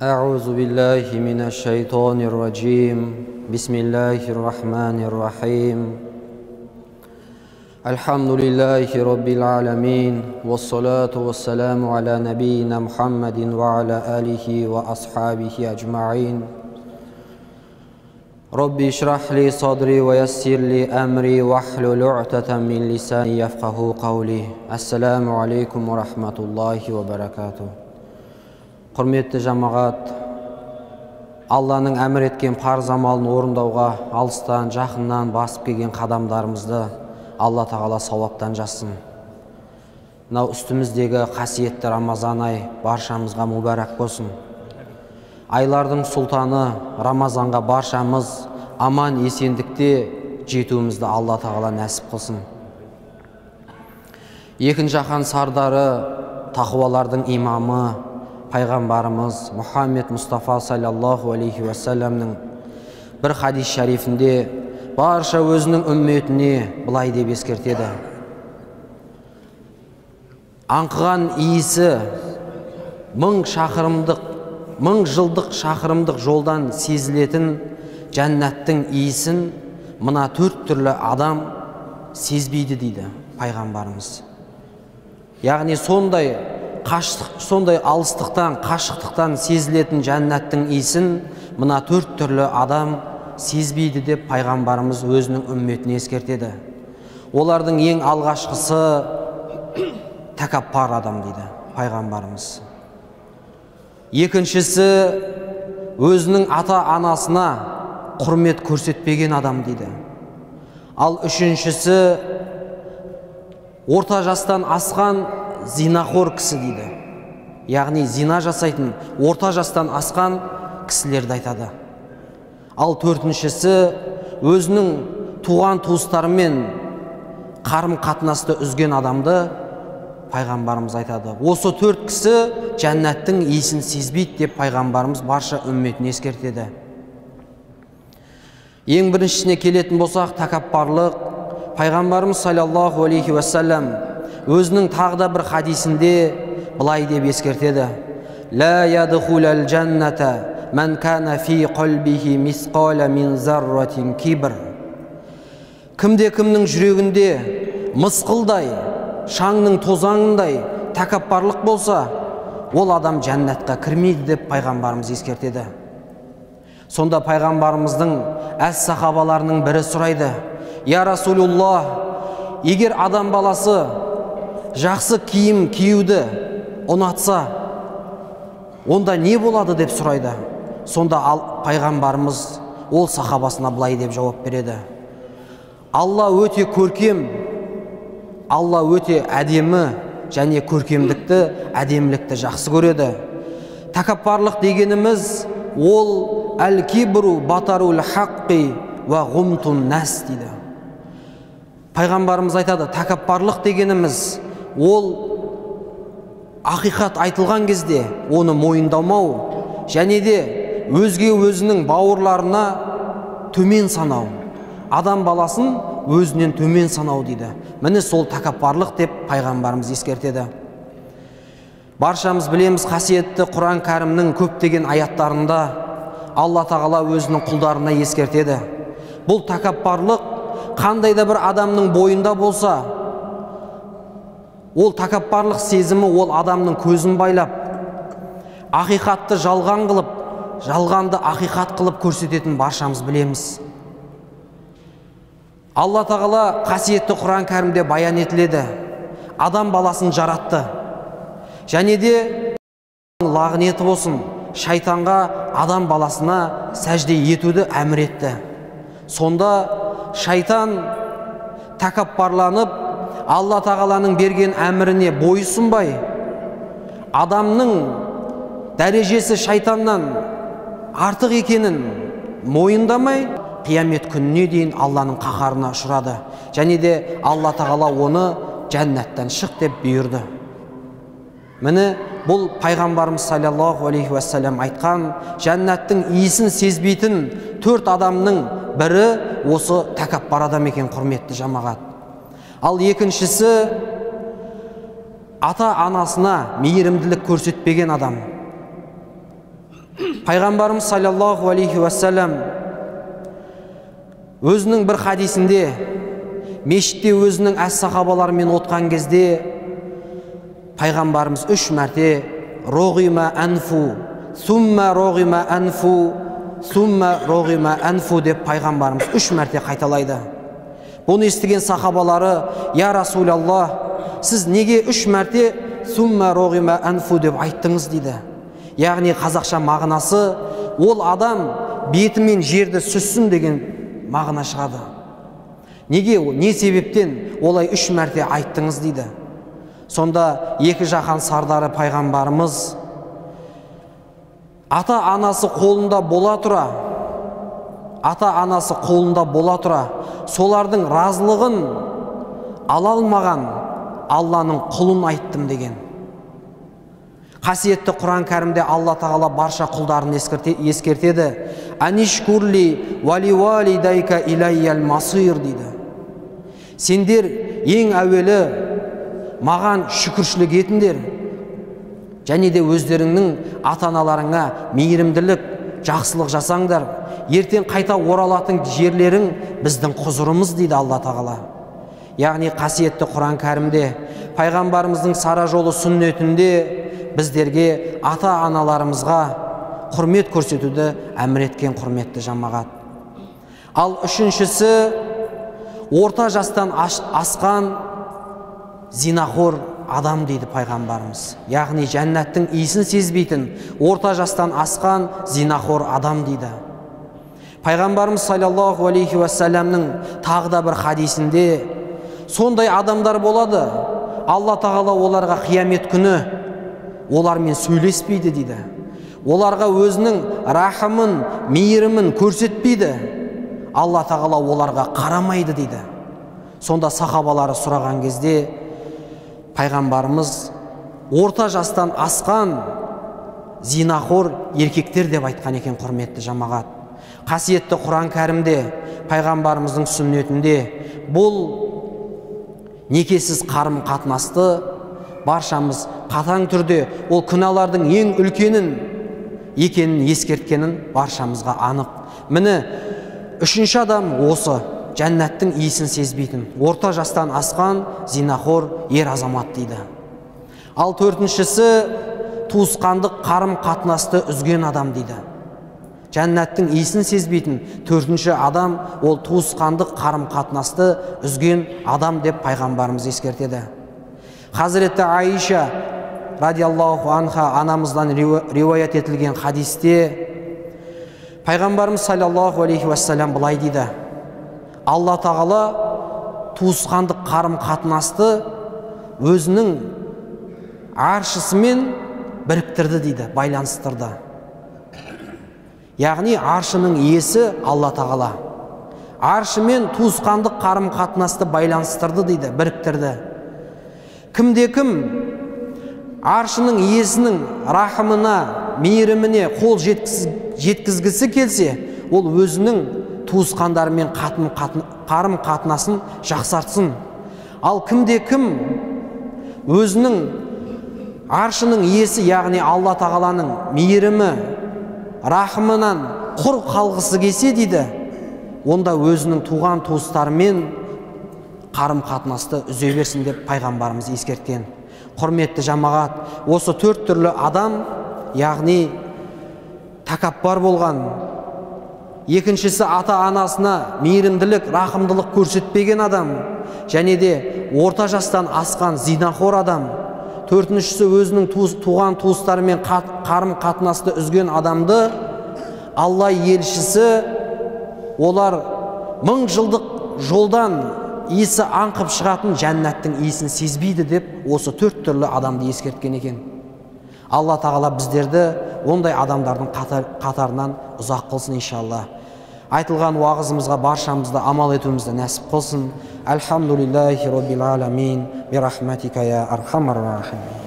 أعوذ بالله من الشيطان الرجيم. بسم الله الرحمن الرحيم. الحمد لله رب العالمين، والصلاة والسلام على نبينا محمد وعلى آله وأصحابه أجمعين. ربي اشرح لي صدري ويسر لي أمري واحلل عقدة من لساني يفقه قولي. السلام عليكم ورحمة الله وبركاته. Құрметті жамағат, Алланың әмір еткен парыз амалын орындауға алыстан, жақыннан басып келген қадамдарымызды Алла Тағала сауаптан жазсын. Мынау үстіміздегі қасиетті Рамазан ай баршамызға мүбәрак болсын. Айлардың сұлтаны Рамазанға баршамыз аман есендікте жетуімізді Алла Тағала нәсіп қылсын. Екінші жаһан сардары, тақуалардың имамы, пайғамбарымыз Мұхаммед Мұстафа саллаллаху алейхи уассаламның бір хадис шарифінде барша өзінің үмметіне былай деп ескертеді. Аңқыған иісі мың жылдық шақырымдық жолдан сезілетін жәннаттың иісін мына төрт түрлі адам сезбейді дейді пайғамбарымыз. Яғни сондай алыстықтан, қашықтықтан сезілетін жәннаттың иісін мына төрт түрлі адам сезбейді деп пайғамбарымыз өзінің үмметіне ескертеді. Олардың ең алғашқысы тәкаппар адам дейді пайғамбарымыз. Екіншісі өзінің ата-анасына құрмет көрсетпеген адам дейді. Ал үшіншісі орта жастан асқан зинақор кісі дейді. Яғни зина жасайтын орта жастан асқан кісілерді айтады. Ал төртіншісі өзінің туған туыстарымен қарым қатынасты үзген адамды пайғамбарымыз айтады. Осы төрт кісі жәннаттың иісін сезбейді деп пайғамбарымыз барша үмметіне ескертеді. Ең біріншісіне келетін болсақ, тәкаппарлық. Пайғамбарымыз саллаллаху алейхи уассалам өзінің тағы да бір хадисінде былай деп ескертеді. Ла ядхулал жанната ман кана фи қалбихи мисқала мин зарратин кибр. Кімде кімнің жүрегінде мысқылдай, шаңның тозаңындай тәкаппарлық болса, ол адам жәннатқа кірмейді деп пайғамбарымыз ескертеді. Сонда пайғамбарымыздың әз сахабаларының бірі сұрайды: Я Расулуллах, егер адам баласы жақсы киім киюді ұнатса, онда не болады деп сұрайды. Сонда пайғамбарымыз ол сахабасына былай деп жауап береді. Алла өте көркем, Алла өте әдемі және көркемдікті, әдемілікті жақсы көреді. Тәкаппарлық дегеніміз ол әл-кибру батарул хаққи уа ғумтун нас дейді. Пайғамбарымыз айтады, тәкаппарлық дегеніміз ол ақиқат айтылған кезде оны мойындамау және де өзге өзінің бауырларына төмен санау, адам баласын өзінен төмен санау дейді. Міне сол тәкаппарлық деп пайғамбарымыз ескертеді. Баршамыз білеміз, қасиетті Құран Кәрімнің көптеген аяттарында Алла Тағала өзінің құлдарына ескертеді. Бұл тәкаппарлық қандай да бір адамның бойында болса, ол тәкаппарлық сезімі ол адамның көзін байлап, ақиқатты жалған қылып, жалғанды ақиқат қылып көрсететін баршамыз білеміз. Алла Тағала қасиетті Құран Кәрімде баян етіледі. Адам баласын жаратты. Және де лағнеті болсын, шайтанға адам баласына сәжде етуді әмір етті. Сонда шайтан тәкаппарланып, Алла Тағаланың берген әміріне бойұсынбай, адамның дәрежесі шайтаннан артық екенін мойындамай, қиямет күніне дейін Алланың қаһарына ұшырады. Және де Алла Тағала оны жәннаттан шық деп бұйырды. Міне бұл пайғамбарымыз саллаллаху алейхи уассалам айтқан жәннаттың иісін сезбейтін төрт адамның бірі осы тәкаппар адам екен, құрметті жамағат. Ал екіншісі ата-анасына мейірімділік көрсетпеген адам. Пайғамбарымыз саллаллаху алейхи уассалам өзінің бір хадисінде мешітте өзінің әс сахабаларымен отқан кезде пайғамбарымыз 3 мәрте роғима әнфу, сумма роғима әнфу, сумма роғима әнфу деп пайғамбарымыз 3 мәрте қайталайды. Бұны естіген сахабалары, я Расулаллах, сіз неге 3 мәрте сумма роғима әнфу деп айттыңыз дейді. Яғни қазақша мағынасы, ол адам бетімен жерді сүзсін деген мағына шығады. Неге, не себептен олай 3 мәрте айттыңыз дейді. Сонда екі жаһан сардары пайғамбарымыз ата-анасы қолында бола тұра, ата-анасы қолында бола тұра, солардың разылығын ала алмаған Алланың құлын айттым деген. Қасиетті Құран кәрімде Алла тағала барша құлдарын ескертеді. Анишкурли вали валидайка илайял масир дейді. Сендер ең әуелі маған шүкіршілік етіңдер, және де өздеріңнің ата-аналарыңа мейірімділік, жақсылық жасаңдар. Ертең қайта оралатын жерлерің біздің құзырымыз дейді Алла тағала. Яғни қасиетті Құран кәрімде, пайғамбарымыздың сара жолы сүннетінде біздерге ата-аналарымызға құрмет көрсетуді әмір еткен, құрметті жамағат. Ал үшіншісі, орта жастан асқан зинахор адам дейді пайғамбарымыз. Яғни жәннаттың иісін сезбейтін орта жастан асқан зинахор адам дейді. Пайғамбарымыз саллаллаху алейхи уассаламның тағы да бір хадисінде сондай адамдар болады, Алла тағала оларға қиямет күні олармен сөйлеспейді дейді. Оларға өзінің рахымын, мейірімін көрсетпейді. Алла тағала оларға қарамайды дейді. Сонда сахабалары сұраған кезде пайғамбарымыз орта жастан асқан зинахор еркектер деп айтқан екен, құрметті жамағат. Қасиетті Құран кәрімде, пайғамбарымыздың сүннетінде бұл некесіз қарым қатынасты баршамыз қатаң түрде ол күнәлардың ең үлкенін екенін ескерткенін баршамызға анық. Міне, үшінші адам осы, жәннаттың иісін сезбейтін, орта жастан асқан зинахор ер азамат дейді. Ал төртіншісі, туысқандық қарым қатынасты үзген адам дейді. Жәннаттың иісін сезбейтін төртінші адам ол туысқандық қарым қатынасты үзген адам деп пайғамбарымыз ескертеді. Хазіреті Аиша радиаллаху анха анамыздан риуаят етілген хадисте пайғамбарымыз саллаллаху алейхи уассалам былай дейді: Алла тағала туысқандық қарым қатынасты өзінің аршысымен біріктірді дейді, байланыстырды. Яғни аршының иесі Алла тағала. Аршымен туысқандық қарым қатынасты байланыстырды дейді, біріктірді. Кімде кім аршының иесінің рахымына, мейіріміне қол жеткізгісі келсе, ол өзінің туысқандарымен қарым қатынасын жақсартсын. Ал кімде кім өзінің аршының иесі, яғни Алла тағаланың мейірімі, рахымынан құр қалғысы келсе дейді, онда өзінің туған туыстарымен қарым қатынасты үзе берсін деп пайғамбарымыз ескерткен. Құрметті жамағат, осы төрт түрлі адам, яғни тәкаппар болған, екіншісі ата-анасына мейірімділік, рахымдылық көрсетпеген адам, және де орта жастан асқан зинахор адам, төртіншісі өзінің туған туыстарымен қарым қатынасты үзген адамды Алла елшісі олар 1000 жылдық жолдан иісі аңқып шығатын жәннаттың иісін сезбейді деп осы төрт түрлі адамды ескерткен екен. Алла тағала біздерді ондай адамдардың қатарынан ұзақ қылсын иншалла. Айтылған уағызымызға баршамызды амал етуімізді нәсіп қылсын. Альхамдулиллахи роббил аламин, би рахматика я архамар рахимин.